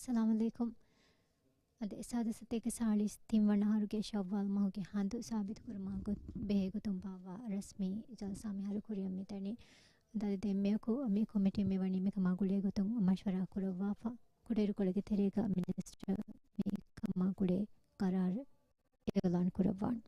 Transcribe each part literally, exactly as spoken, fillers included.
އައްސަލާމު ޢަލައިކުމް. އަދި ސާދަ ސަތޭކަ ސާޅީސް ތިން ވަނަ އަހަރުގެ ޝައްވާލް މަހުގެ ހަނދު ސާބިތު ކުރުމާ ގޮތް ބެހޭ ގޮތުން ބާއްވާ ރަސްމީ ޖަލްސާ މިހާރު ކުރިއަށް މިދަނީ. އަދި ދެން މިއަކު މި ކޮމިޓީ މިވަނީ މިކަމާ ގުޅޭ ގޮތުން މަޝްވަރާ ކުރައްވާފަ. ކުޑައިރުކޮޅެއްގެ ތެރޭގަ މިނިސްޓަރ މިކަމާ ގުޅޭ ޤަރާރު އިޢުލާން ކުރައްވާނެ.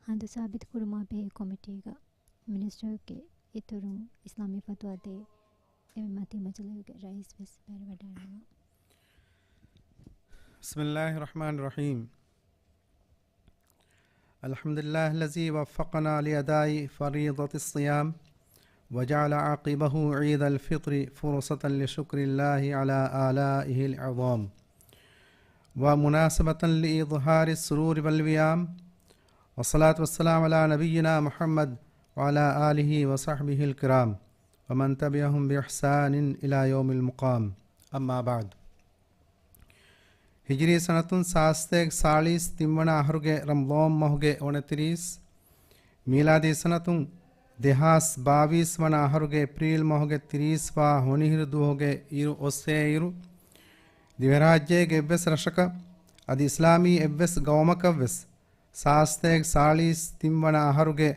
ހަނދު ސާބިތު ކުރުމާ ބެހޭ ކޮމިޓީގަ މިނިސްޓަރގެ އިތުރުން އިސްލާމީ ފަތުވާ ދޭ އެ މަތި މަޖިލީހުގެ ރައީސް ވެސް ބައިވެވަޑައިގަންނަވާ. بسم الله الرحمن الرحيم. الحمد لله الذي وفقنا لأداء فريضة الصيام وجعل عقبه عيد الفطر فرصة لشكر الله على آلائه العظام ومناسبة لإظهار السرور والوئام، والصلاة والسلام على نبينا محمد وعلى آله وصحبه الكرام ومن تبعهم بإحسان إلى يوم المقام. أما بعد. ހިޖްރީ ސަނަތުން ސާސްތޭކަ ސާޅީސް ތިން ވަނަ އަހަރުގެ ރަމަޟާން މަހުގެ އޮނަތިރީސް، މީލާދީ ސަނަތުން ދެހާސް ބާވީސް ވަނަ އަހަރުގެ އޭޕްރީލް މަހުގެ ތިރީސް ވާ ހޮނިހިރު ދުވަހުގެ އިރު އޮއްސޭއިރު، ދިވެހިރާއްޖޭގެ އެއްވެސް ރަށަކަށް އަދި އިސްލާމީ އެއްވެސް ގައުމަކަށް ވެސް ސާސްތޭކަ ސާޅީސް ތިން ވަނަ އަހަރުގެ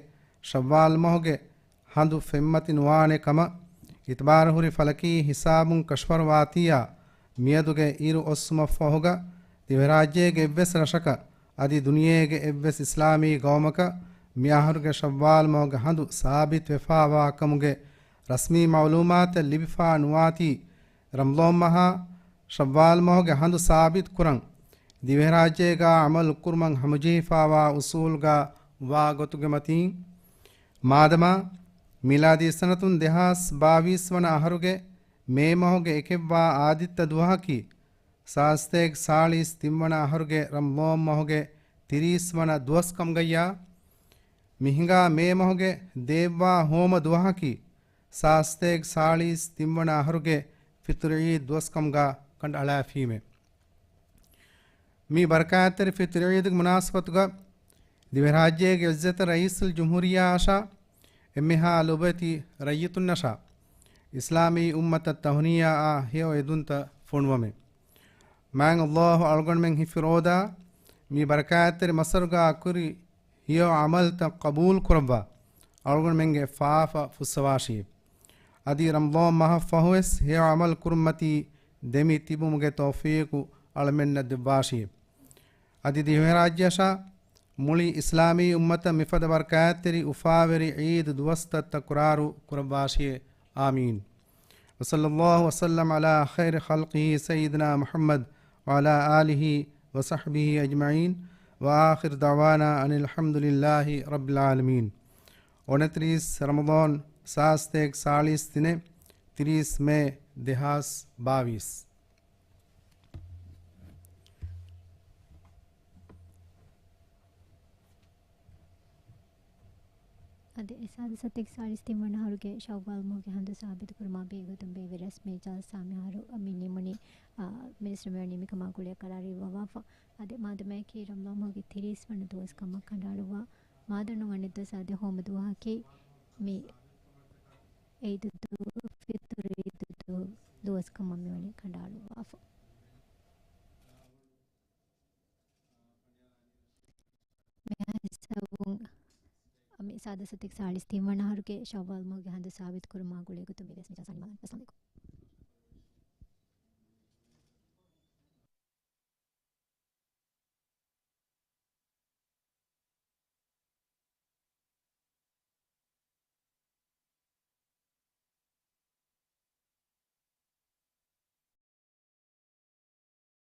ޝައްވާލް މަހުގެ ހަނދު ފެންމަތި ނުވާނެ ކަމަށް އިތުބާރު ހުރި ފަލަކީ ހިސާބުން ކަށަވަރު ވާތީއާ، މިއަދުގެ އިރު އޮއްސުމަށްފަހުގަ ދިވެހިރާއްޖޭގެ އެއްވެސް ރަށަކަށް އަދި ދުނިޔޭގެ އެއްވެސް އިސްލާމީ ގައުމަކަށް މި އަހަރުގެ ޝައްވާލް މަހުގެ ހަނދު ސާބިތުވެފާވާ ކަމުގެ ރަސްމީ މައުލޫމާތެއް ލިބިފާ ނުވާތީ، ރަމަޟާން މަހާ ޝައްވާލް މަހުގެ ހަނދު ސާބިތު ކުރަން ދިވެހިރާއްޖޭގާ އަމަލު ކުރުމަށް ހަމަޖެހިފާވާ އުސޫލުގާ ވާ ގޮތުގެ މަތީން، މާދަމާ މީލާދީ ސަނަތުން ދެހާސް ބާވީސް ވަނަ އަހަރުގެ މޭ މަހުގެ އެކެއްވާ އާދިއްތަ ދުވަހަކީ، ސާސްތޭކަ ސާޅީސް ތިން ވަނަ އަހަރުގެ ރަމަޟާން މަހުގެ ތިރީސް ވަނަ ދުވަސް ކަމުގައްޔާ، މި ހިނގާ މޭ މަހުގެ ދޭއްވާ ހޯމަ ދުވަހަކީ، ސާސްތޭކަ ސާޅީސް ތިން ވަނަ އަހަރުގެ ފިޠުރު ޢީދު ދުވަސް ކަމުގާ ކަނޑައަޅާފީމެ. މި ބަރަކާތްތެރި ފިޠުރު ޢީދުގެ މުނާސަބަތުގަ ދިވެހިރާއްޖޭގެ ޢިއްޒަތްތެރި ރައީސުލްޖުމްހޫރިއްޔާއަށާ އެންމެހާ ލޮބުވެތި ރައްޔިތުންނަށާ އިސްލާމީ އުއްމަތަށް ތަހުނިޔާއާ ހެޔޮ އެދުންތައް ފޮނުވަމެ. މާތް ﷲ އަޅުގަނޑުމެން ހިފިރޯދާ މި ބަރަކާތްތެރި މައްސަރުގާ ކުރި ހެޔޮ ޢަމަލުތައް ޤަބޫލު ކުރައްވާ، އަޅުގަނޑުމެންގެ ފާފަ ފުއްސަވާށި. އަދި ރަމަޟާން މަހަށް ފަހުވެސް ހެޔޮ ޢަމަލު ކުރުމަތީ ދެމި ތިބުމުގެ ތައުފީޤު އަޅަމެންނަށް ދެއްވާށި. އަދި ދިވެހިރާއްޖެއަށާ މުޅި އިސްލާމީ އުއްމަތަށް މިފަދަ ބަރަކާތްތެރި އުފާވެރި ޢީދު ދުވަސްތައް ތަކުރާރު ކުރައްވާށި. އާމީން. وصلى الله وسلم على خير خلقه سيدنا محمد وعلى آله وصحبه أجمعين، وآخر دعوانا أن الحمد لله رب العالمين. އޮނަތިރީސް ރަމަޟާން، ސާސްތޭކަ ސާޅީސް ތިނެއް، ތިރީސް މޭ ދެހާސް ބާވީސް. އަދި އެ ސާދަ ސަތޭކަ ސާޅީސް ތިން ވަނަ އަހަރުގެ ޝައްވާލް މަހުގެ ހަނދު ސާބިތު ކުރުމާ ބެހޭގޮތުން ބޭއްވި ރަސްމީ ޖަލްސާ މިހާރު މި ނިމުނީ، އާ، މިނިސްޓަރ މޭޔަރ ނިންމި ކަމާ ގުޅޭ ޤަރާރީ ވަވާފަ. އަދި މާދަމާއެކީ ރަމަޟާން މަހުގެ ތިރީސް ވަނަ ދުވަސް ކަމަށް ކަނޑައަޅުއްވާ، މާދަނުން އަނެއް ދުވަސް އަދި ހޯމަ ދުވަހަކީ މި ޢީދު ދު-، ފިޠުރު ޢީދު ދު-، ދުވަސް ކަމަށް މިވަނީ ކަނޑައަޅުއްވާފަ. މިހާ ހިސާބުން މި ސާދަ ސަތޭކަ ސާޅީސް ތިން ވަނަ އަހަރުގެ ޝައްވާލް މަހުގެ ހަނދު ސާބިތު ކުރުމާ ގުޅޭ ގޮތުން މި ރަސްމީ ޖަލްސާ ނިމާލަން. އައްސަލާމު ޢަލައިކުމް.